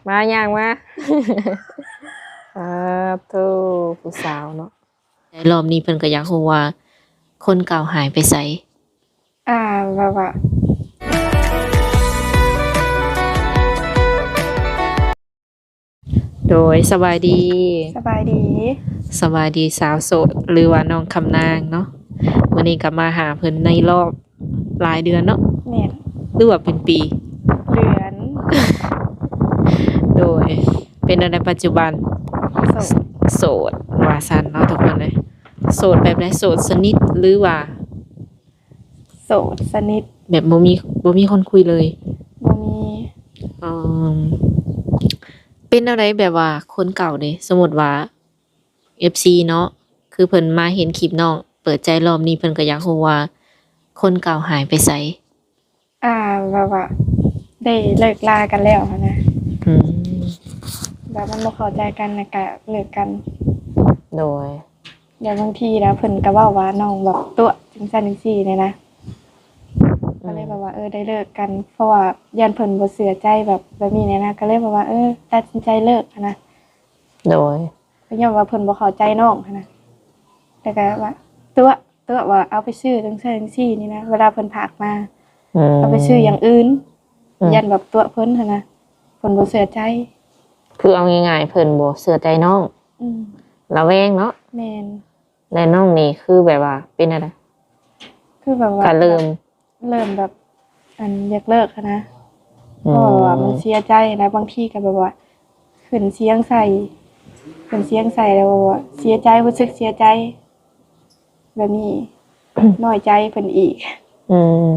ມາ ຍ່າງມາ. ອາ ໂທ້ ຜູ້ສາວເນາະ. ແຕ່ລອບນີ້ເພິ່ນກໍຢາກຮູ້ວ່າຄົນເກົ່າຫາຍໄປໃສ? ອາ ແບບວ່າ ໂດຍ ສະບາຍດີ. ສະບາຍດີ. ສະບາຍດີສາວໂສດ ຫຼືວ່ານ້ອງຄຳນາງເນາະ. ມື້ນີ້ກໍມາຫາເພິ່ນໃນລອບຫຼາຍເດືອນເນາະ. ແມ່ນ. ຫຼືວ່າເປັນປີ? ເດືອນ. ໂດຍ ເປັນແນວໃດປັດຈຸບັນ? ໂສດ. ໂສດວ່າຊັ້ນເນາະທຸກຄົນເອີຍ. ໂສດແບບໃດ? ໂສດສະໜິດ ຫຼືວ່າ ໂສດສະໜິດ ແບບບໍ່ມີ ບໍ່ມີຄົນຄຸຍເລີຍ? ບໍ່ມີ. ອືມ ເປັນແນວໃດແບບວ່າຄົນເກົ່າເດ? ສົມມຸດວ່າເອັຟຊີເນາະ ຄືເພິ່ນມາເຫັນຄລິບນ້ອງເປີດໃຈລອບນີ້ ເພິ່ນກໍຢາກຮູ້ວ່າຄົນເກົ່າຫາຍໄປໃສ? ອາ ແບບວ່າໄດ້ເລີກລາກັນແລ້ວຫັ້ນນະ. ອືມ ແບບມັນບໍ່ເຂົ້າໃຈກັນ ແລ້ວກະເລີກກັນ. ໂດຍ. ແລ້ວບາງທີນະ ເພິ່ນກໍເວົ້າວ່ານ້ອງແບບຕົວະ ຈັ່ງຊັ້ນຈັ່ງຊີ້ແນ່ນະ. ອືມ ກໍເລີຍແບບວ່າ ເອີ ໄດ້ເລີກກັນ ເພາະວ່າຢ້ານເພິ່ນບໍ່ເຊື່ອໃຈແບບ ແບບນີ້ແນ່ນະ. ກໍເລີຍແບບວ່າ ເອີ ຕັດສິນໃຈເລີກຫັ້ນນະ. ໂດຍ. ກໍຍ້ອນວ່າເພິ່ນບໍ່ເຂົ້າໃຈນ້ອງຫັ້ນນະ. ແລ້ວກໍວ່າຕົວະ ຕົວະວ່າເອົາໄປຊື້ຈັ່ງຊັ້ນຈັ່ງຊີ້ນີ້ນະ ເວລາເພິ່ນພາກມາ. ອືມ ເອົາໄປຊື້ຢ່າງອື່ນ. ອືມ ຢ້ານແບບຕົວະເພິ່ນຫັ້ນນະ ເພິ່ນບໍ່ເຊື່ອໃຈ. ຄືເອົາງ່າຍໆ ເພິ່ນບໍ່ເຊື່ອໃຈນ້ອງ. ອືມ ລະແວງເນາະ. ແມ່ນ. ແລະນ້ອງນີ້ຄືແບບວ່າເປັນແນວໃດ? ຄືແບບວ່າ ກະເລີ່ມ ເລີ່ມແບບ ອັນ ຢາກເລີກຫັ້ນນະ. ອືມ ເພາະວ່າມັນເສຍໃຈນະ. ບາງທີກໍແບບວ່າຂຶ້ນສຽງໃສ່ ຂຶ້ນສຽງໃສ່ແລ້ວເສຍໃຈ ຮູ້ສຶກເສຍໃຈແບບນີ້ ນ້ອຍໃຈເພິ່ນອີກ. ອືມ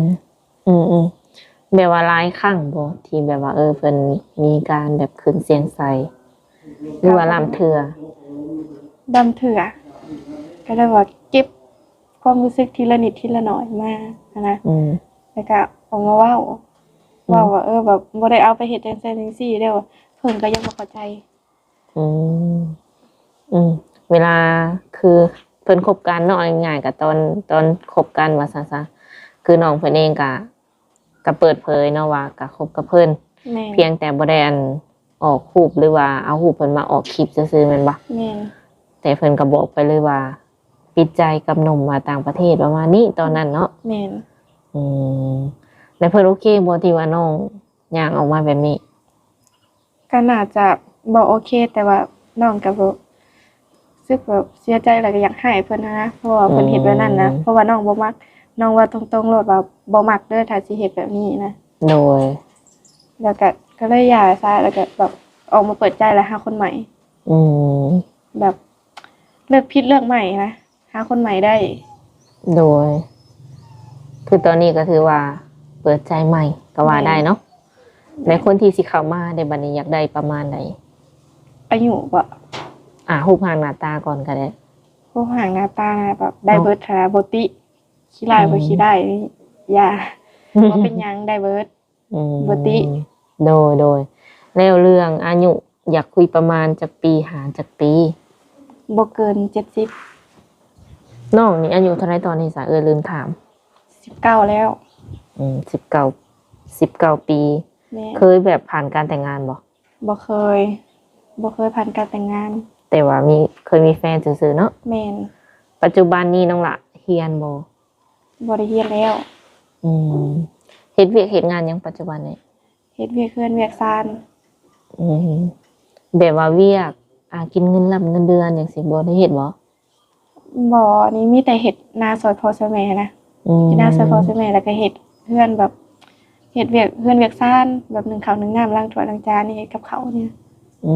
ອືມໆ ແບບວ່າຫຼາຍຄັ້ງບໍ່ ທີ່ແບບວ່າ ເອີ ເພິ່ນມີການແບບຂຶ້ນສຽງໃສ່ ຫຼືວ່າລ່ຳເທື່ອ? ລ່ຳເທື່ອ ກໍເລີຍວ່າເກັບຄວາມຮູ້ສຶກທີລະນິດທີລະໜ້ອຍມາຫັ້ນນະ. ອືມ ແລ້ວກໍອອກມາເວົ້າ ອືມ ເວົ້າວ່າ ເອີ ແບບບໍ່ໄດ້ເອົາໄປເຮັດຈັ່ງຊັ້ນຈັ່ງຊີ້ເດີ້ ເພິ່ນກໍຍັງບໍ່ເຂົ້າໃຈ. ອືມ ອືມ ເວລາຄືເພິ່ນຄົບກັນເນາະ ເອົາງ່າຍໆ ກໍຕອນ ຕອນຄົບກັນວ່າຊັ້ນຊະ ຄືນ້ອງເພິ່ນເອງກໍ ກໍເປີດເຜີຍເນາະວ່າກໍຄົບກັບເພິ່ນ. ແມ່ນ. ພຽງແຕ່ບໍ່ໄດ້ ອັນ ອອກຮູບ ຫຼືວ່າເອົາຮູບເພິ່ນມາອອກຄລິບຊື່ໆ ແມ່ນບໍ່? ແມ່ນ. ແຕ່ເພິ່ນກໍບອກໄປເລີຍວ່າປິດໃຈກັບໜຸ່ມ ວ່າຕ່າງປະເທດ ປະມານນີ້ ຕອນນັ້ນເນາະ. ແມ່ນ. ອືມ ແລ້ວເພິ່ນໂອເຄບໍ່ ທີ່ວ່ານ້ອງຍ່າງອອກມາແບບນີ້? ກໍໜ້າຈະບໍ່ໂອເຄ ແຕ່ວ່ານ້ອງກໍບໍ່ ຮູ້ສຶກແບບເສຍໃຈ ແລ້ວກໍຢາກໃຫ້ເພິ່ນຫັ້ນນະ ເພາະວ່າເພິ່ນເຮັດແບບນັ້ນນະ. ອືມ ເພາະວ່ານ້ອງບໍ່ມັກ ນ້ອງເວົ້າຕົງໆໂລດວ່າບໍ່ມັກເດີ້ ຖ້າຊິເຮັດແບບນີ້ນະ. ໂດຍ. ແລ້ວກໍ ກໍເລີຍຢ່າຊະ ແລ້ວກໍແບບອອກມາເປີດໃຈ ແລ້ວຫາຄົນໃໝ່. ອືມ ແບບເລືອກຜິດເລືອກໃໝ່ນະ. ຫາຄົນໃໝ່ໄດ້. ໂດຍ. ຄືຕອນນີ້ກໍຖືວ່າເປີດໃຈໃໝ່ກໍວ່າໄດ້ເນາະ. ແມ່ນ. ແລະຄົນທີ່ຊິເຂົ້າມາໃນບັດນີ້ ຢາກໄດ້ປະມານໃດ? ອາຍຸບໍ? ອາ ຮູບຮ່າງໜ້າຕາກ່ອນກໍໄດ້. ຮູບຮ່າງໜ້າຕານະ ແບບໄດ້ເບິດຫັ້ນນະ ບໍ່ຕິ. ຂີ້ຮ້າຍບໍ່ຂີ້ຮ້າຍນີ້ຢ່າ. ອືມ ບໍ່ເປັນຫຍັງ ໄດ້ເບິດ. ອືມ ບໍ່ຕິ. ໂດຍ ໂດຍ. ແລ້ວເລື່ອງອາຍຸ ຢາກຄຸຍປະມານຈັກປີ ຫາຈັກປີ? ບໍ່ເກີນເຈັດສິບ. ນ້ອງນີ້ອາຍຸເທົ່າໃດຕອນນີ້ຊະ? ເອື້ອຍລືມຖາມ. ສິບເກົ້າແລ້ວ. ອືມ ສິບເກົ້າ ສິບເກົ້າປີ. ແມ່ນ. ເຄີຍແບບຜ່ານການແຕ່ງງານບໍ່? ບໍ່ເຄີຍ ບໍ່ເຄີຍຜ່ານການແຕ່ງງານ. ແຕ່ວ່າມີ ເຄີຍມີແຟນຊື່ໆເນາະ? ແມ່ນ. ປັດຈຸບັນນີ້ນ້ອງຫຼ້າຮຽນບໍ່? ບໍ່ໄດ້ຮຽນແລ້ວ. ອືມ ເຮັດວຽກເຮັດງານຫຍັງປັດຈຸບັນນີ້? ເຮັດວຽກເຮືອນວຽກຊານ. ອືມ ແບບວ່າວຽກ ອາ ກິນເງິນລ້ຳເງິນເດືອນຫຍັງຊີ້ ບໍ່ໄດ້ເຮັດບໍ່? ບໍ່ ນີ້ມີແຕ່ເຮັດນາຊ່ອຍພໍ່ຊ່ອຍແມ່ນະ. ອືມ ເຮັດນາຊ່ອຍພໍ່ຊ່ອຍແມ່ ແລ້ວກໍເຮັດເຮືອນ ແບບເຮັດວຽກເຮືອນວຽກຊານ ແບບໜຶ້ງເຂົ້າໜຶ້ງນ້ຳ ລ້າງຖ້ວຍລ້າງຈານ ເຮັດກັບເຂົ້ານີ້. ອື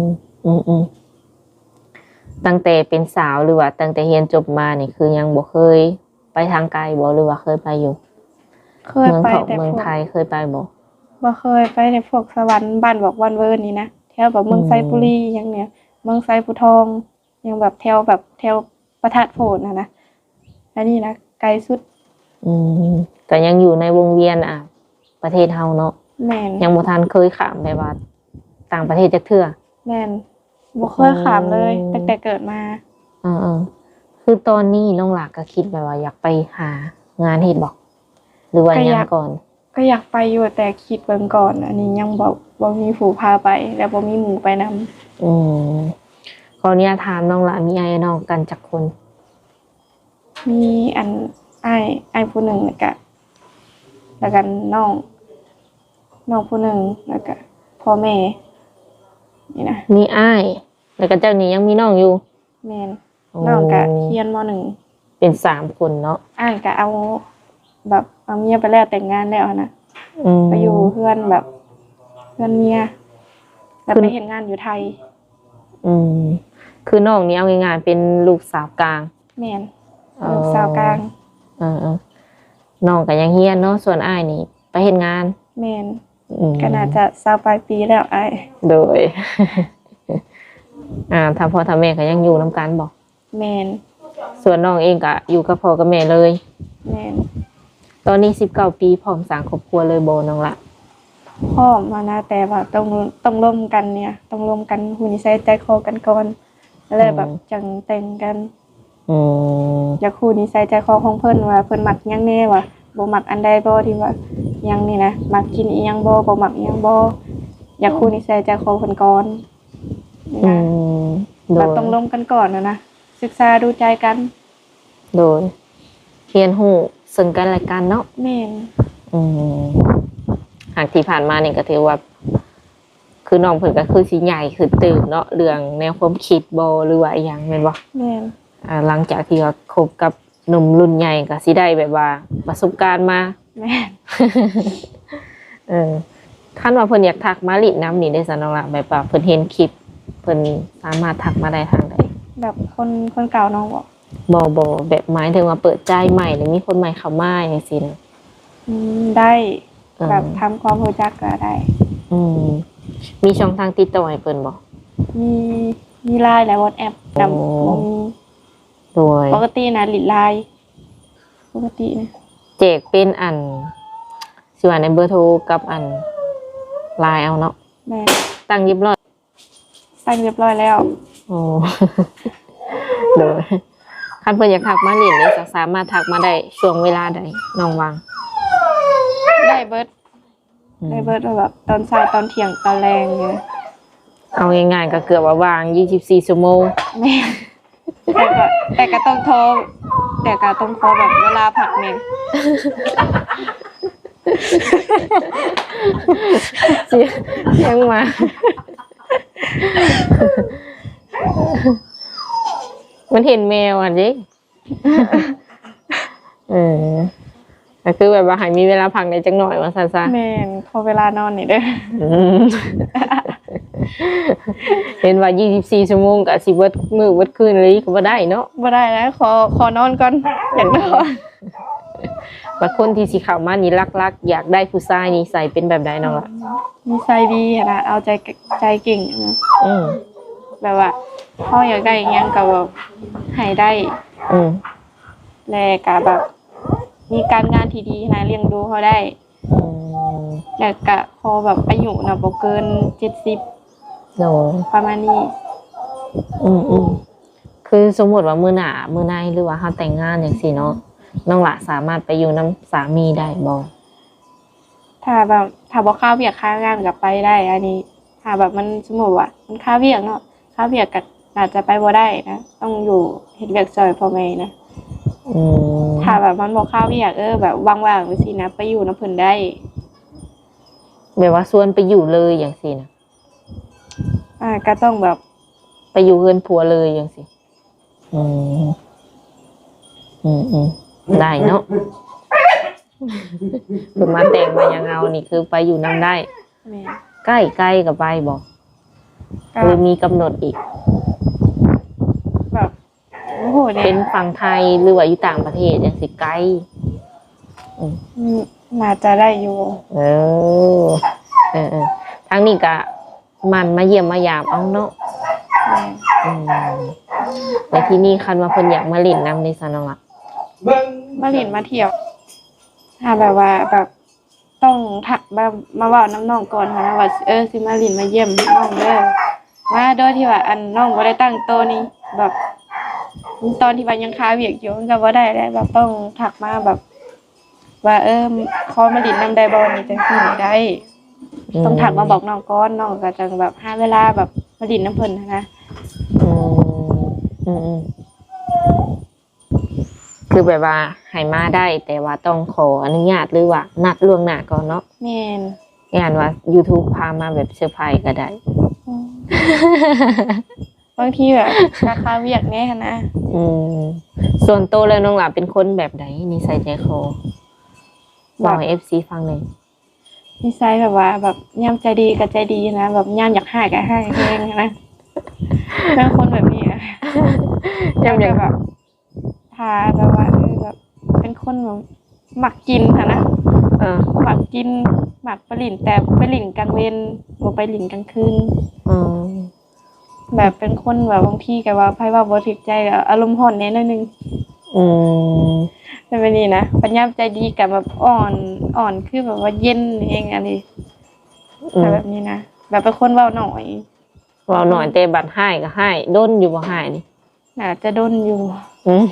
ມ ອືມໆ ຕັ້ງແຕ່ເປັນສາວ ຫຼືວ່າຕັ້ງແຕ່ຮຽນຈົບມານີ້ ຄືຍັງບໍ່ເຄີຍ ໄປທາງໄກບໍ່ ຫຼືວ່າເຄີຍໄປຢູ່? ເຄີຍໄປແຕ່ເມືອງໄທ ເຄີຍໄປບໍ່? ບໍ່ເຄີຍໄປແຕ່ພວກສະຫວັນ ບ້ານບອກ ບ້ານເວີນນີ້ນະ ແຖວແບບເມືອງໄຊບູລີຫຍັງນີ້ ເມືອງໄຊພູທອງ ຫຍັງແບບແຖວ ແບບແຖວພະທາດໂພນຫັ້ນນະ ອັນນີ້ນະໄກສຸດ. ອືມ ກໍຍັງຢູ່ໃນວົງວຽນ ອາ ປະເທດເຮົາເນາະ. ແມ່ນ. ຍັງບໍ່ທັນເຄີຍຂ້າມແບບວ່າຕ່າງປະເທດຈັກເທື່ອ. ແມ່ນ. ບໍ່ເຄີຍຂ້າມເລີຍ ອືມ ຕັ້ງແຕ່ເກີດມາ. ເອີໆ ຄືຕອນນີ້ນ້ອງຫຼ້າກໍຄິດແບບວ່າຢາກໄປຫາງານເຮັດບໍ່ ຫຼືວ່າຍັງກ່ອນ? ກໍຢາກໄປຢູ່ ແຕ່ຄິດເບິ່ງກ່ອນ ອັນນີ້ຍັງບໍ່ ບໍ່ມີຜູ້ພາໄປ ແລະ ບໍ່ມີໝູ່ໄປນຳ. ອືມ ຂໍອະນຸຍາດຖາມ ນ້ອງຫຼ້າມີອ້າຍນ້ອງກັນຈັກຄົນ? ມີອັນ ອ້າຍ ອ້າຍຜູ້ໜຶ່ງ ແລ້ວກະ ແລ້ວກະນ້ອງ ນ້ອງຜູ້ໜຶ່ງ ແລ້ວກະພໍ່ແມ່ນີ້ນະ. ມີອ້າຍ ແລ້ວກະເຈົ້ານີ້ຍັງມີນ້ອງຢູ່? ແມ່ນ. ໂອ້ ນ້ອງກະຮຽນ ມໍໜຶ່ງ. ເປັນສາມຄົນເນາະ. ອ້າຍກະເອົາ ແບບເອົາເມຍໄປແລ້ວ ແຕ່ງງານແລ້ວຫັ້ນນະ. ອືມ ໄປຢູ່ເຮືອນແບບເຮືອນເມຍ ແລ້ວ ຄື ໄປເຮັດງານຢູ່ໄທ. ອືມ ຄືນ້ອງນີ້ເອົາງ່າຍໆເປັນລູກສາວກາງ. ແມ່ນ. ເອີ ລູກສາວກາງ. ເອີໆ ນ້ອງກໍຍັງຮຽນເນາະ ສ່ວນອ້າຍນີ້ໄປເຮັດງານ. ແມ່ນ. ອືມ ກໍໜ້າຈະຊາວປາຍປີແລ້ວອ້າຍ. ໂດຍ ອ່າ ຖ້າພໍ່ຖ້າແມ່ກໍຍັງຢູ່ນຳກັນບໍ? ແມ່ນ. ສ່ວນນ້ອງເອງກໍຢູ່ກັບພໍ່ກັບແມ່ເລີຍ? ແມ່ນ. ຕອນນີ້ສິບເກົ້າປີ ພ້ອມສ້າງຄອບຄົວເລີຍບໍ່ນ້ອງລະ? ພ້ອມຫັ້ນນະ ແຕ່ວ່າຕ້ອງ ຕ້ອງລົມກັນນີ້ ຕ້ອງລົມກັນ ຮູ້ນິໄສໃຈຄໍກັນກ່ອນ ແລ້ວແບບ ອືມ ຈັ່ງແຕ່ງກັນ. ອືມ ຢາກຮູ້ນິໄສໃຈຄໍຂອງເພິ່ນວ່າເພິ່ນມັກຫຍັງແດ່ ວ່າບໍ່ມັກອັນໃດບໍ່ ທີ່ວ່າຫຍັງນີ້ນະ ມັກກິນອີ່ຫຍັງບໍ່ ບໍ່ມັກອີ່ຫຍັງບໍ່ ຢາກຮູ້ນິໄສໃຈຄໍເພິ່ນກ່ອນ. ອືມ ໂດຍ ແບບຕ້ອງລົມກັນກ່ອນຫັ້ນນະ ສຶກສາດູໃຈກັນ. ໂດຍ ຮຽນຮູ້ເຊິ່ງກັນແລະກັນເນາະ. ແມ່ນ. ອືມ ຫາກທີ່ຜ່ານມານີ້ກໍຖືວ່າ ຄືນ້ອງເພິ່ນກໍຄືຊິໃຫຍ່ຂຶ້ນຕື່ມເນາະ ເລື່ອງແນວຄວາມຄິດບໍ່ ຫຼືວ່າອີ່ຫຍັງແມ່ນບໍ່? ແມ່ນ. ອ່າ ຫຼັງຈາກທີ່ວ່າຄົບກັບໜຸ່ມລຸ້ນໃຫຍ່ ກໍຊິໄດ້ແບບວ່າປະສົບການມາ. ແມ່ນ. ເອີ ຄັນວ່າເພິ່ນຢາກທັກມາຫຼິ້ນນຳນີ້ເດ້ຊະນ້ອງລະ ແບບວ່າເພິ່ນເຫັນຄລິບ ເພິ່ນສາມາດທັກມາໄດ້ທາງໃດ? ແບບຄົນ ຄົນເກົ່ານ້ອງບໍ? ບໍ່ ບໍ່ ແບບໝາຍເຖິງວ່າເປີດໃຈໃໝ່ ຫຼືມີຄົນໃໝ່ເຂົ້າມາຈັ່ງຊີ້ນະ. ອືມ ໄດ້. ເອີ ແບບທຳຄວາມຮູ້ຈັກກໍໄດ້. ອືມ ມີຊ່ອງທາງຕິດຕໍ່ໃຫ້ເພິ່ນບໍ່? ມີ ມີ LINE ແລະ WhatsApp ນຳ. ໂອ້ ບໍ່ມີ. ໂດຍ ປົກກະຕິນະ ຫຼິ້ນ LINE ປົກກະຕິນະ. ແຈກເປັນອັນ ຊິວ່າໃນເບີໂທກັບອັນ LINE ເອົາເນາະ. ແມ່ນ. ຕັ້ງຮຽບຮ້ອຍ ຕັ້ງຮຽບຮ້ອຍແລ້ວ. ໂອ້ ໂດຍ ຄັນເພິ່ນຢາກທັກມາຫຼິ້ນນີ້ ສາມາດທັກມາໄດ້ຊ່ວງເວລາໃດນ້ອງວ່າງ? ໄດ້ເບິດ. ອືມ ໄດ້ເບິດ ແບບຕອນເຊົ້າ ຕອນທ່ຽງ ຕອນແລງນີ້. ເອົາງ່າຍໆ ກໍເກືອບວ່າວ່າງ ຊາວສີ່ຊົ່ວໂມງ. ແມ່ນ. ແຕ່ກໍ ແຕ່ກໍຕ້ອງຂໍ ແຕ່ກໍຕ້ອງຂໍແບບເວລາພັກແດ່. ສຽງ ສຽງໝາ ມັນເຫັນແມວຫັ້ນເດ້. ເອີ ກໍຄືແບບວ່າໃຫ້ມີເວລາພັກແດ່ຈັກໜ້ອຍວ່າຊັ້ນຊະ. ແມ່ນ. ຂໍເວລານອນແດ່ເດີ. ອືມ ເຫັນວ່າຊາວສີ່ຊົ່ວໂມງກໍຊິເບິດມື້ເບິດຄືນອີ່ຫຼີກໍບໍ່ໄດ້ເນາະ. ບໍ່ໄດ້ແລ້ວ ຂໍ ຂໍນອນກ່ອນ ຢາກນອນ. ບັດຄົນທີ່ຊິເຂົ້າມານີ້ ຫຼັກໆ ຢາກໄດ້ຜູ້ຊາຍນິໄສເປັນແບບໃດນ້ອງລະ? ນິໄສດີຫັ້ນນະ ເອົາໃຈ ໃຈເກັ່ງນະ. ອືມ ແບບວ່າເຮົາຢາກໄດ້ຫຍັງກໍແບບໃຫ້ໄດ້. ອືມ ແລະກະແບບມີການງານທີ່ດີຫັ້ນນະ ລ້ຽງດູເຮົາໄດ້. ອືມ ແລະກະຂໍແບບອາຍຸນະ ບໍ່ເກີນເຈັດສິບ. ໂດຍ ປະມານນີ້. ອືມໆ ຄືສົມມຸດວ່າມື້ໜ້າ ມື້ໃນ ຫຼືວ່າເຮົາແຕ່ງງານຈັ່ງຊີ້ເນາະ ນ້ອງຫຼ້າສາມາດໄປຢູ່ນຳສາມີໄດ້ບໍ່? ຖ້າແບບ ຖ້າບໍ່ຄາວຽກຄາງານກໍໄປໄດ້. ອັນນີ້ຖ້າແບບມັນ ສົມມຸດວ່າມັນຄາວຽກເນາະ ຄາວຽກກໍໜ້າຈະໄປບໍ່ໄດ້ນະ ຕ້ອງຢູ່ເຮັດວຽກຊ່ອຍພໍ່ແມ່ນະ. ອືມ ຖ້າແບບມັນບໍ່ຄາວຽກ ເອີ ແບບວ່າງໆ ຈັ່ງຊີ້ນະ ໄປຢູ່ນຳເພິ່ນໄດ້. ແບບວ່າຊວນໄປຢູ່ເລີຍຈັ່ງຊີ້ນະ? ອ່າ ກໍຕ້ອງແບບໄປຢູ່ເຮືອນຜົວເລີຍຈັ່ງຊີ້. ອືມ ອືມໆ ໄດ້ເນາະ. ເພິ່ນມາແຕ່ງມາຫຍັງເອົານີ້ ຄືໄປຢູ່ນຳໄດ້. ແມ່ນ. ໃກ້ ໄກກໍໄປບໍ່? ກໍ ຫຼືມີກຳນົດອີກ? ແບບ ໂອ້ໂຫ ເປັນຝັ່ງໄທ ຫຼືວ່າຢູ່ຕ່າງປະເທດຈັ່ງຊີ້ ໄກ? ອືມ ອືມ ໜ້າຈະໄດ້ຢູ່. ເອີ ເອີໆ ທາງນີ້ກະ ໝັ່ນມາຢ້ຽມມາຢາມເອົາເນາະ. ແມ່ນ. ອືມ ແລະ ທີນີ້ຄັນວ່າເພິ່ນຢາກມາຫຼິ້ນນຳເດຊະນ້ອງລະ? ມາຫຼິ້ນມາທ່ຽວ ຖ້າແບບວ່າ ແບບຕ້ອງທັກ ແບບມາເວົ້ານຳນ້ອງກ່ອນຫັ້ນນະ ວ່າ ເອີ ຊິມາຫຼິ້ນມາຢ້ຽມນ້ອງເດີ ມາໂດຍທີ່ວ່າ ອັນ ນ້ອງບໍ່ໄດ້ຕັ້ງໂຕນີ້ ແບບ ຕອນທີ່ວ່າຍັງຄາວຽກຢູ່ ມັນກໍບໍ່ໄດ້ແຫຼະ ແບບຕ້ອງທັກມາ ແບບ ວ່າ ເອີ ຂໍມາຫຼິ້ນນຳໄດ້ບໍ່ ນີ້ຈັ່ງຊີ້ນີ້ໄດ້. ອືມ ຕ້ອງທັກມາບອກນ້ອງກ່ອນ ນ້ອງກໍຈັ່ງແບບຫາເວລາແບບມາຫຼິ້ນນຳເພິ່ນຫັ້ນນະ. ອືມ ອືມໆ ຄືແບບວ່າໃຫ້ມາໄດ້ ແຕ່ວ່າຕ້ອງຂໍອະນຸຍາດ ຫຼືວ່ານັດລ່ວງໜ້າກ່ອນເນາະ. ແມ່ນ. ຢ້ານວ່າ YouTube ພາມາແບບເຊີໄພກໍໄດ້. ອືມ ບາງທີແບບຄາຄາວຽກແດ່ຫັ້ນນະ. ອືມ ສ່ວນໂຕແລ້ວນ້ອງຫຼ້າເປັນຄົນແບບໃດ ນິໄສໃຈຄໍ? ເວົ້າໃຫ້ ເອັຟຊີ ຟັງແດ່. ນິໄສແບບວ່າ ແບບຍາມໃຈດີກໍໃຈດີນະ ແບບຍາມຢາກຮ້າຍກໍຮ້າຍແຮງນະ ເປັນຄົນແບບນີ້ນະ. ຍາມຢາກ ແບບ ຖ້າແບບວ່າ ເອີ ແບບເປັນຄົນແບບມັກກິນຫັ້ນນະ. ເອີ ມັກກິນ ມັກໄປຫຼິ້ນ ແຕ່ໄປຫຼິ້ນກາງເວັນ ບໍ່ໄປຫຼິ້ນກາງຄືນ. ອືມ ແບບເປັນຄົນແບບບາງທີກໍວ່າໃຜເວົ້າບໍ່ຖືກໃຈກໍອາລົມຮ້ອນແດ່ໜ້ອຍໜຶ່ງ. ອືມ ແບບນີ້ນະ ບັດຍາມໃຈດີກໍແບບອ່ອນ ອ່ອນ ຄືແບບວ່າເຢັນແຮງອັນນີ້. ອືມ ແບບນີ້ນະ ແບບເປັນຄົນເວົ້າໜ້ອຍ ເວົ້າໜ້ອຍ ອືມ ແຕ່ບັດຮ້າຍກໍຮ້າຍ. ດົນຢູ່ບໍ່ຮ້າຍນີ້? ໜ້າຈະດົນຢູ່. ອືມ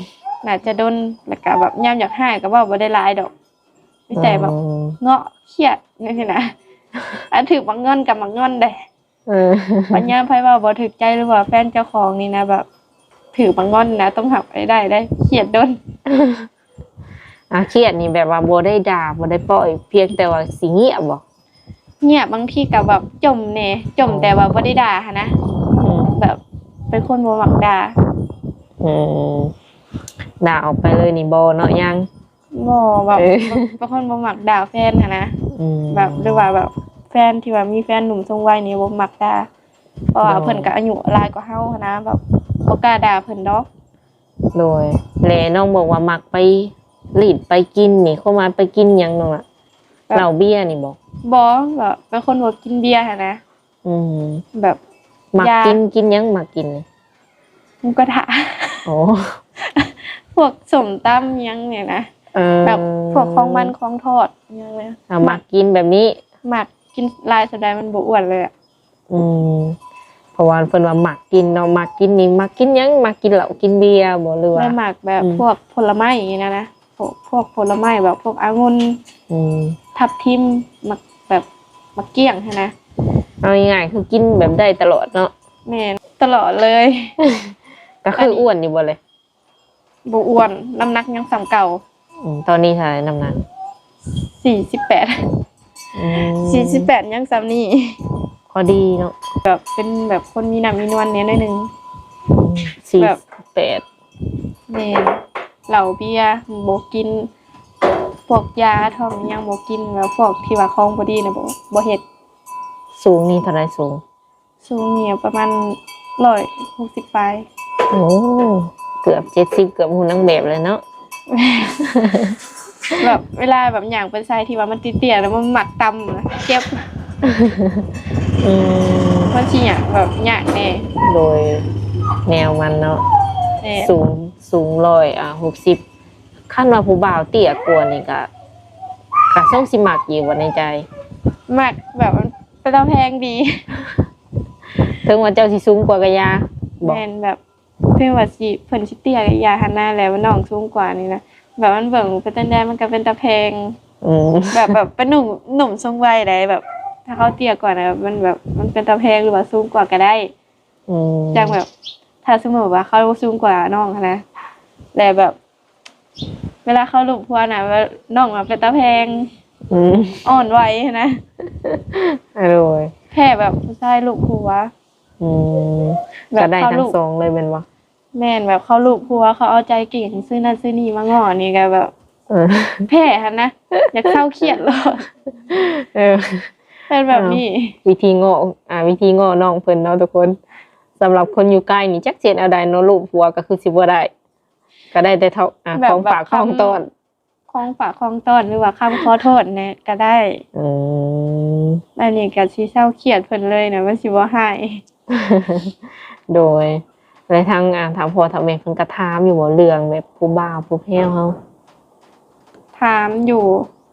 ໜ້າຈະດົນ ແລ້ວກໍແບບຍາມຢາກຮ້າຍກໍເວົ້າບໍ່ໄດ້ຫຼາຍດອກ ມີແຕ່ແບບ ອໍ ເງາະຄຽດຈັ່ງຊີ້ນະ. ອັນຖືກໝາກງອນກັບໝາກງອນເດ້. ເອີ ບັດຍາມໃຜເວົ້າບໍ່ຖືກໃຈ ຫຼືວ່າແຟນເຈົ້າຂອງນີ້ນະ ແບບຖືກໝາກງອນນະ ຕ້ອງຮັບໃຫ້ໄດ້ເດ້ ຄຽດດົນ. ອາ ຄຽດນີ້ແບບວ່າບໍ່ໄດ້ດ່າ ບໍ່ໄດ້ປ້ອຍ ພຽງແຕ່ວ່າຊິງຽບບໍ? ງຽບ ບາງທີກໍແບບຈົ່ມແດ່ ຈົ່ມ ອໍ ແຕ່ວ່າບໍ່ໄດ້ດ່າຫັ້ນນະ. ອືມ ແບບເປັນຄົນບໍ່ມັກດ່າ. ອືມ ດ່າອອກໄປເລີຍນີ້ບໍ່ເນາະ? ຍັງ. ບໍ່ ແບບ ເອີ ເປັນຄົນບໍ່ມັກດ່າແຟນຫັ້ນນະ. ອືມ ແບບ ຫຼືວ່າແບບແຟນທີ່ວ່າມີແຟນໜຸ່ມຊົງໄວນີ້ບໍ່ມັກດ່າ ເພາະວ່າ ໂດຍ ເພິ່ນກໍອາຍຸຫຼາຍກວ່າເຮົາຫັ້ນນະ ແບບບໍ່ກ້າດ່າເພິ່ນດອກ. ໂດຍ ແລະນ້ອງບອກວ່າມັກໄປຫຼິ້ນໄປກິນນີ້ ຄວາມໝາຍໄປກິນຫຍັງນ້ອງລະ? ແບບ ເຫຼົ້າເບຍນີ້ບໍ? ບໍ່ ແບບເປັນຄົນບໍ່ກິນເບຍຫັ້ນນະ. ອືມ ແບບ ມັກກິນ ຢາ ກິນຫຍັງມັກກິນນີ້? ໝູກະທະ. ໂອ້ ພວກສົ້ມຕຳຫຍັງນີ້ນະ. ເອີ ແບບພວກຂອງມັນຂອງທອດຫຍັງນີ້ ເອົາ ມັກ ມັກກິນແບບນີ້. ມັກກິນຫຼາຍສ່ຳໃດມັນບໍ່ອ້ວນເລີຍອະ. ອືມ ເພາະວ່າເພິ່ນວ່າມັກກິນເນາະ ມັກກິນນີ້ ມັກກິນຫຍັງ? ມັກກິນເຫຼົ້າກິນເບຍບໍ ຫຼືວ່າ ແມ່ນ ມັກແບບ ອືມ ພວກຜົນລະໄມ້ນີ້ນະ ພວກ ພວກຜົນລະໄມ້ແບບພວກອະງຸ່ນ ອືມ ທັບທິມ ໝາກ ແບບໝາກກ້ຽງຫັ້ນນະ. ເອົາງ່າຍໆ ຄືກິນແບບໄດ້ຕະຫຼອດເນາະ. ແມ່ນ ຕະຫຼອດເລີຍ. ກໍຄືອ້ວນຢູ່ບໍ່ເລີຍ? ບໍ່ອ້ວນ ນ້ຳໜັກຍັງສ່ຳເກົ່າ. ອືມ ຕອນນີ້ເທົ່າໃດນ້ຳໜັກ? ສີ່ສິບແປດ. ອືມ ສີ່ສິບແປດ ຍັງສ່ຳນີ້ ພໍດີເນາະ ແບບເປັນແບບຄົນມີນ້ຳມີນວນແດ່ໜ້ອຍໜຶ່ງ. ອືມ ແບບ ສີ່ສິບແປດ. ແມ່ນ ເຫຼົ້າເບຍບໍ່ກິນ ພວກຢາທ້ອງຫຍັງບໍ່ກິນ ແລ້ວພວກທີ່ວ່າຂອງບໍ່ດີນະ ບໍ່ ບໍ່ເຮັດ. ສູງນີ້ເທົ່າໃດສູງ? ສູງນີ້ປະມານຮ້ອຍຫົກສິບປາຍ. ໂອ້ ເກືອບເຈັດສິບ ເກືອບຫູນາງແບບເລີຍເນາະ. ແບບເວລາແບບຍ່າງໄປໃສທີ່ວ່າມັນເຕ້ຍໆ ແລ້ວມັນມັກຕ່ຳນະ ເຈັບ. ອືມ ມັນຊິຍາກ ແບບຍາກແດ່. ໂດຍ ແນວມັນເນາະ. ແມ່ນ ສູງ ສູງຮ້ອຍ ອ່າ ຫົກສິບ ຄັນວ່າຜູ້ບ່າວເຕ້ຍກວ່ານີ້ກະ ກະຊົງຊິມັກຢູ່ບໍ່ໃນໃຈ? ມັກ ແບບມັນເປັນຕາແພງດີ. ເຖິງວ່າເຈົ້າຊິສູງກວ່າກະຢ່າ ບໍ່? ແມ່ນ ແບບເຖິງວ່າຊິ ເພິ່ນຊິເຕ້ຍກະຢ່າຫັ້ນນະ ແລ້ວນ້ອງສູງກວ່ານີ້ນະ ແບບມັນເບິ່ງໄປຈັ່ງໃດມັນກະເປັນຕາແພງ. ອືມ ແບບ ແບບເປັນໜຸ່ມ ໜຸ່ມຊົງໄວໃດ໋ ແບບຖ້າເຂົາເຕ້ຍກວ່ານະ ແບບມັນແບບ ມັນເປັນຕາແພງ ຫຼືວ່າສູງກວ່າກະໄດ້. ອືມ ຈັ່ງແບບ ຖ້າສົມມຸດວ່າເຂົາສູງກວ່ານ້ອງຫັ້ນນະ ແລ້ວແບບ ເວລາເຂົາລູບຫົວນະ ແບບນ້ອງນະເປັນຕາແພງ. ອືມ ອ່ອນໄຫວຫັ້ນນະ. ໂດຍ ແພ້ແບບຜູ້ຊາຍລູບຫົວ. ອືມ ແບບ ກໍໄດ້ທັງສອງເລີຍແມ່ນບໍ່? ແມ່ນ ແບບເຂົາລູບຫົວ ເຂົາເອົາໃຈເກັ່ງ ຊື້ນັ້ນຊື້ນີ້ມາງໍ້ນີ້ກໍແບບ ເອີ ແພ້ຫັ້ນນະ ຢາກເຊົາຄຽດໂລດ. ເອີ ເປັນແບບນີ້ ວິທີງໍ້ ອ່າ ວິທີງໍ້ນ້ອງເພິ່ນເນາະທຸກຄົນ. ສຳລັບຄົນຢູ່ໃກ້ນີ້ ຈັກຊິເຮັດແນວໃດເນາະ ລູບຫົວກໍຄືຊິບໍ່ໄດ້ ກໍໄດ້ແຕ່ເທົ່າ ອ່າ ແບບ ຂອງຝາກ ແບບ ຂອງຕ້ອນ ຂອງຝາກຂອງຕ້ອນ ຫຼືວ່າຄຳຂໍໂທດແດ່ກໍໄດ້. ອືມ ອັນນີ້ກໍຊິເຊົາຄຽດເພິ່ນເລີຍນະ ມັນຊິບໍ່ຮ້າຍ. ໂດຍ ແລະທາງ ອ່າ ທາງພໍ່ທາງແມ່ເພິ່ນກໍຖາມຢູ່ບໍ່ ເລື່ອງແບບຜູ້ບ່າວຜູ້ແພ້ວເຮົາ? ຖາມຢູ່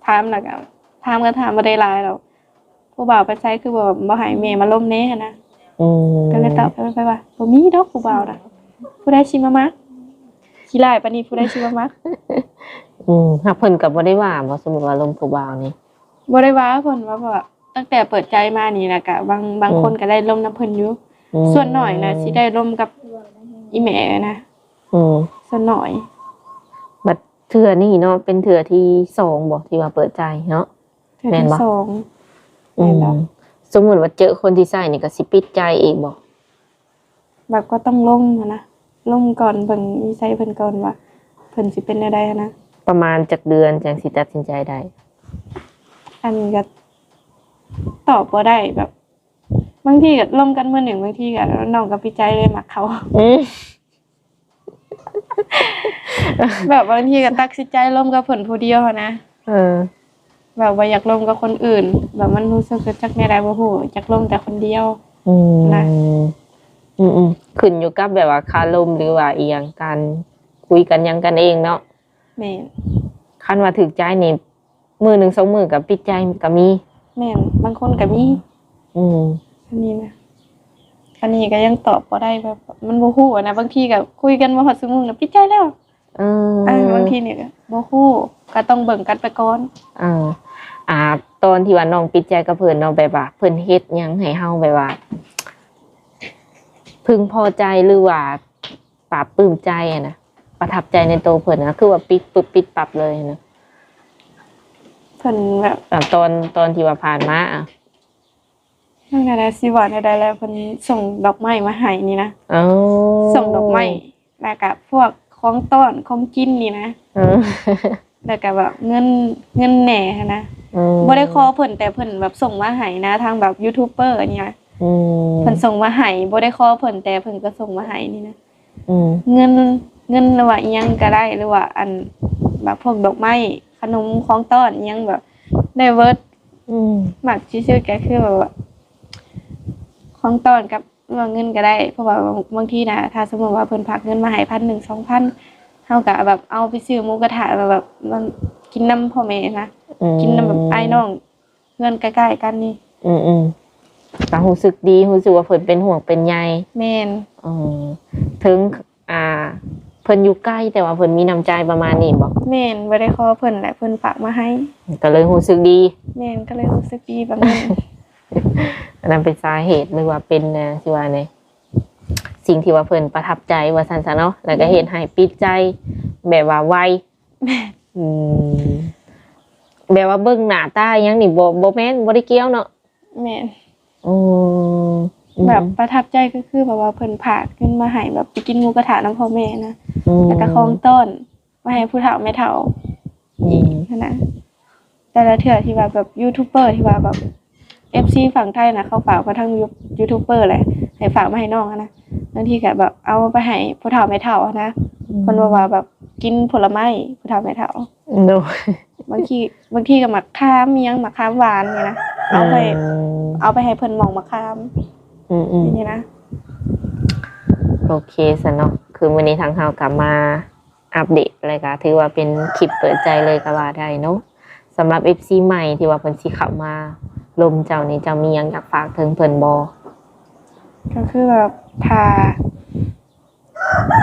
ຖາມແລ້ວກໍ ຖາມກໍຖາມບໍ່ໄດ້ຫຼາຍດອກ. ຜູ້ບ່າວໄປໃສຄືບໍ່ ບໍ່ໃຫ້ແມ່ມາລົມແດ່ຫັ້ນນະ. ອືມ ກໍເລີຍຕອບໄປວ່າ ບໍ່ມີດອກຜູ້ບ່າວນະ ຜູ້ໃດຊິມາມັກ ຂີ້ຮ້າຍປານນີ້ ຜູ້ໃດຊິມາມັກ. ອືມ ຫາກເພິ່ນກໍບໍ່ໄດ້ວ່າບໍ່? ສົມມຸດວ່າລົມຜູ້ບ່າວນີ້ ບໍ່ໄດ້ວ່າເພິ່ນວ່າ ເພາະວ່າຕັ້ງແຕ່ເປີດໃຈມານີ້ ແລ້ວກໍບາງ ບາງ ອືມ ຄົນກໍໄດ້ລົມນຳເພິ່ນຢູ່. ອືມ ສ່ວນໜ້ອຍນະ ຊິໄດ້ລົມກັບອີ່ແມ່ນະ. ອືມ ສ່ວນໜ້ອຍ. ບັດເທື່ອນີ້ເນາະ ເປັນເທື່ອທີສອງບໍ່ ທີ່ວ່າເປີດໃຈເນາະ? ເທື່ອ ແມ່ນບໍ່? ທີສອງ. ອືມ ແມ່ນບໍ່? ສົມມຸດວ່າເຈີຄົນທີ່ໃຊ່ນີ້ ກໍຊິປິດໃຈອີກບໍ່? ແບບກໍຕ້ອງລົມຫັ້ນນະ ລົມກ່ອນ ເບິ່ງນິໄສເພິ່ນກ່ອນວ່າເພິ່ນຊິເປັນແນວໃດຫັ້ນນະ. ປະມານຈັກເດືອນຈັ່ງຊິຕັດສິນໃຈໄດ້? ອັນນີ້ກໍຕອບບໍ່ໄດ້ ແບບບາງທີກໍລົມກັນມື້ໜຶ່ງ ບາງທີກໍນ້ອງກໍປິດໃຈເລີຍ ມັກເຂົາ. ອືມ ແບບບາງທີກໍຕັດສິນໃຈລົມກັບເພິ່ນຜູ້ດຽວຫັ້ນນະ. ເອີ ແບບບໍ່ຢາກລົມກັບຄົນອື່ນ ແບບມັນຮູ້ສຶກຈັກແນວໃດບໍ່ຮູ້ ຢາກລົມແຕ່ຄົນດຽວ. ອືມ ນະ ອືມໆ ຂຶ້ນຢູ່ກັບແບບວ່າຄາລົມ ຫຼືວ່າອີ່ຫຍັງ ການຄຸຍກັນຫຍັງກັນເອງເນາະ. ແມ່ນ. ຄັນວ່າຖືກໃຈນີ້ ມື້ໜຶ່ງສອງມື້ກໍປິດໃຈກໍມີ. ແມ່ນ ບາງຄົນກໍມີ. ອືມ ອັນນີ້ນະ ອັນນີ້ກໍຍັງຕອບບໍ່ໄດ້ ແບບມັນບໍ່ຮູ້ນະ ບາງທີກໍຄຸຍກັນບໍ່ຮອດຊົ່ວໂມງກໍປິດໃຈແລ້ວ. ເອີ ເອີ ບາງທີນີ້ກໍບໍ່ຮູ້ ກໍຕ້ອງເບິ່ງກັນໄປກ່ອນ. ເອີ ອ່າ ຕອນທີ່ວ່ານ້ອງປິດໃຈກັບເພິ່ນເນາະ ແບບວ່າເພິ່ນເຮັດຫຍັງໃຫ້ເຮົາແບບວ່າເພິ່ງພໍໃຈ ຫຼືວ່າປາບປຶ້ມໃຈຫັ້ນນະ ປະທັບໃຈໃນໂຕເພິ່ນນະ ຄືວ່າປິດປຶບປິດປັບເລີຍຫັ້ນນະ? ເພິ່ນແບບ ຕອນ ຕອນທີ່ວ່າຜ່ານມາອະ ຈັ່ງໃດລະ ຊິວ່າແນວໃດລະ ເພິ່ນສົ່ງດອກໄມ້ມາໃຫ້ນີ້ນະ. ເອີ ສົ່ງດອກໄມ້ ແລ້ວກະພວກຂອງຕ້ອນຂອງກິນນີ້ນະ. ເອີ ແລ້ວກະແບບເງິນ ເງິນແດ່ຫັ້ນນະ. ອືມ ບໍ່ໄດ້ຂໍເພິ່ນ ແຕ່ເພິ່ນແບບສົ່ງມາໃຫ້ນະ ທາງແບບຢູທູບເບີນີ້ນະ. ອືມ ເພິ່ນສົ່ງມາໃຫ້ ບໍ່ໄດ້ຂໍເພິ່ນ ແຕ່ເພິ່ນກໍສົ່ງມາໃຫ້ນີ້ນະ. ອືມ ເງິນ ເງິນ ຫຼືວ່າອີ່ຫຍັງກໍໄດ້ ຫຼືວ່າອັນ ແບບພວກດອກໄມ້ ຂະໜົມ ຂອງຕ້ອນ ອີ່ຫຍັງ ແບບໄດ້ເບີດ. ອືມ ມັກທີ່ສຸດກໍຄືແບບວ່າຂອງຕ້ອນກັບ ຫຼືວ່າເງິນກໍໄດ້ ເພາະວ່າບາງ ບາງທີນະ ຖ້າສົມມຸດວ່າເພິ່ນຝາກເງິນມາໃຫ້ພັນໜຶ່ງ ສອງພັນ ເຮົາກໍແບບເອົາໄປຊື້ໝູກະທະ ແບບ ແບບກິນນຳພໍ່ແມ່ນະ. ອືມ ກິນນຳແບບອ້າຍນ້ອງເຮືອນໃກ້ໆກັນນີ້. ອືມໆ ກໍຮູ້ສຶກດີ ຮູ້ສຶກວ່າເພິ່ນເປັນຫ່ວງເປັນໃຍ. ແມ່ນ. ເອີ ເຖິງ ອ່າ ເພິ່ນຢູ່ໄກ ແຕ່ວ່າເພິ່ນມີນ້ຳໃຈປະມານນີ້ບໍ? ແມ່ນ ບໍ່ໄດ້ຂໍເພິ່ນ ແລະ ເພິ່ນຝາກມາໃຫ້ ກໍເລີຍຮູ້ສຶກດີ. ແມ່ນ ກໍເລີຍຮູ້ສຶກດີບາງມື້. ອັນນັ້ນເປັນສາເຫດ ຫຼືວ່າເປັນ ຊິວ່າແນວໃດ ສິ່ງທີ່ວ່າເພິ່ນປະທັບໃຈວ່າຊັ້ນຊະເນາະ ແລ້ວກໍເຮັດໃຫ້ປິດໃຈແບບວ່າໄວ. ແມ່ນ. ອືມ ແບບວ່າເບິ່ງໜ້າຕາອີ່ຫຍັງນີ້ ບໍ່ ບໍ່ແມ່ນ ບໍ່ໄດ້ກ່ຽວເນາະ. ແມ່ນ. ອືມ ແບບປະທັບໃຈກໍຄືແບບວ່າເພິ່ນຝາກເງິນມາໃຫ້ ແບບໄປກິນໝູກະທະນຳພໍ່ແມ່ນະ. ອືມ ແລ້ວກໍຂອງຕ້ອນມາໃຫ້ຜູ້ເຖົ້າແມ່ເຖົ້າ ອືມ ອີກຫັ້ນນະ. ແຕ່ລະເທື່ອທີ່ວ່າແບບຢູທູບເບີ ທີ່ວ່າແບບເອັຟຊີຝັ່ງໄທນະ ເຂົາຝາກມາທາງຢູ ຢູທູບເບີແຫຼະ ໃຫ້ຝາກມາໃຫ້ນ້ອງຫັ້ນນະ. ບາງທີກໍແບບເອົາໄປໃຫ້ຜູ້ເຖົ້າແມ່ເຖົ້າຫັ້ນນະ. ອືມ ເພິ່ນບອກວ່າແບບກິນຜົນລະໄມ້ ຜູ້ເຖົ້າແມ່ເຖົ້າ. ໂດຍ. ບາງທີ ບາງທີກໍໝາກຂາມ ມີຫຍັງ ໝາກຂາມຫວານນີ້ນະ ເອົາໄປ ເອີ ເອົາໄປໃຫ້ເພິ່ນໝອກໝາກຂາມ. ອືມໆ ນີ້ນະ. ໂອເຄຊັ້ນເນາະ ຄືມື້ນີ້ທາງເຮົາກໍມາອັບເດດ ແລ້ວກໍຖືວ່າເປັນຄລິບເປີດໃຈເລີຍກໍວ່າໄດ້ເນາະ. ສຳລັບເອັຟຊີໃໝ່ທີ່ວ່າເພິ່ນຊິເຂົ້າມາລົມເຈົ້ານີ້ ເຈົ້າມີຫຍັງຢາກຝາກເຖິງເພິ່ນບໍ່? ກໍຄືແບບ ຖ້າ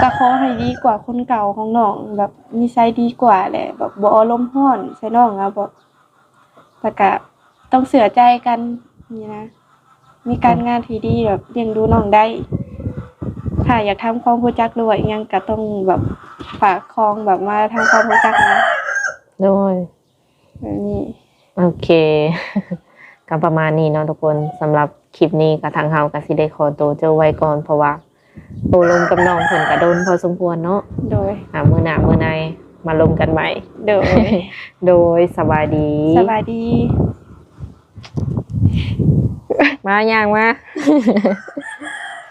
ກໍຂໍໃຫ້ດີກວ່າຄົນເກົ່າຂອງນ້ອງ ແບບນິໄສດີກວ່າ ແລະ ແບບບໍ່ອາລົມຮ້ອນໃສ່ນ້ອງ ແລ້ວແບບ ແລ້ວກະຕ້ອງເຊື່ອໃຈກັນນີ້ນະ ມີການງານທີ່ດີ ແບບລ້ຽງດູນ້ອງໄດ້. ຖ້າຢາກທຳຄວາມຮູ້ຈັກ ຫຼືວ່າອີ່ຫຍັງ ກະຕ້ອງແບບຝາກຂອງແບບມາທຳຄວາມຮູ້ຈັກນະ. ໂດຍ. ແບບນີ້. ໂອເຄ ກໍປະມານນີ້ເນາະທຸກຄົນ. ສຳລັບຄລິບນີ້ກໍທາງເຮົາກໍຊິໄດ້ຂໍໂຕຈົບໄວ້ກ່ອນ ເພາະວ່າໂອ້ລົມກັບນ້ອງເພິ່ນກໍດົນພໍສົມຄວນເນາະ. ໂດຍ. ອ່າ ມື້ໜ້າມື້ໃນມາລົມກັນໃໝ່. ໂດຍ. ໂດຍ ສະບາຍດີ. ສະບາຍດີ. ມາ ຍ່າງມາ.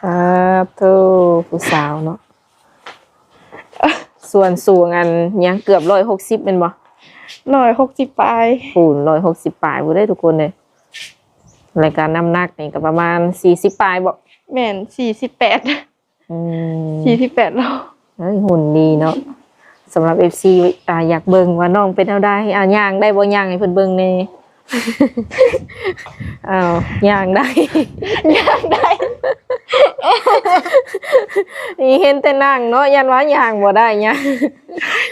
ອາ ໂທ້ ຜູ້ສາວເນາະ. ສ່ວນສູງອັນຫຍັງ ເກືອບຮ້ອຍຫົກສິບແມ່ນບໍ່? ຮ້ອຍຫົກສິບປາຍ. ພຸ້ນ ຮ້ອຍຫົກສິບປາຍພຸ້ນເດ້ທຸກຄົນເອີຍ. ແລ້ວກໍນ້ຳໜັກນີ້ກໍປະມານສີ່ສິບປາຍບໍ? ແມ່ນ ສີ່ສິບແປດ. ອືມ ສີ່ສິບແປດໂລ. ເອີຍ ຫຸ່ນດີເນາະ. ສຳລັບເອັຟຊີ ອ່າ ຢາກເບິ່ງວ່ານ້ອງເປັນແນວໃດ ອ່າ ຍ່າງໄດ້ບໍ່? ຍ່າງໃຫ້ເພິ່ນເບິ່ງແດ່. ອ້າວ ຍ່າງໄດ້ ຍ່າງໄດ້. ນີ້ເຫັນແຕ່ນັ່ງເນາະ ຢ້ານວ່າຍ່າງບໍ່ໄດ້ຫຍັງ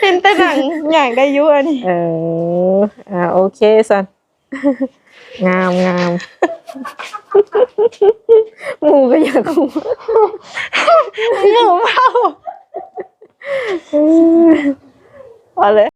ເຫັນແຕ່ນັ່ງ ຍ່າງໄດ້ຢູ່ອັນນີ້ ເອີ ອ່າ ໂອເຄຊັ້ນ ງາມໆ ໝູ່ກໍຢາກຮູ້ ໝູ່ເວົ້າ ເອົາເລີຍ.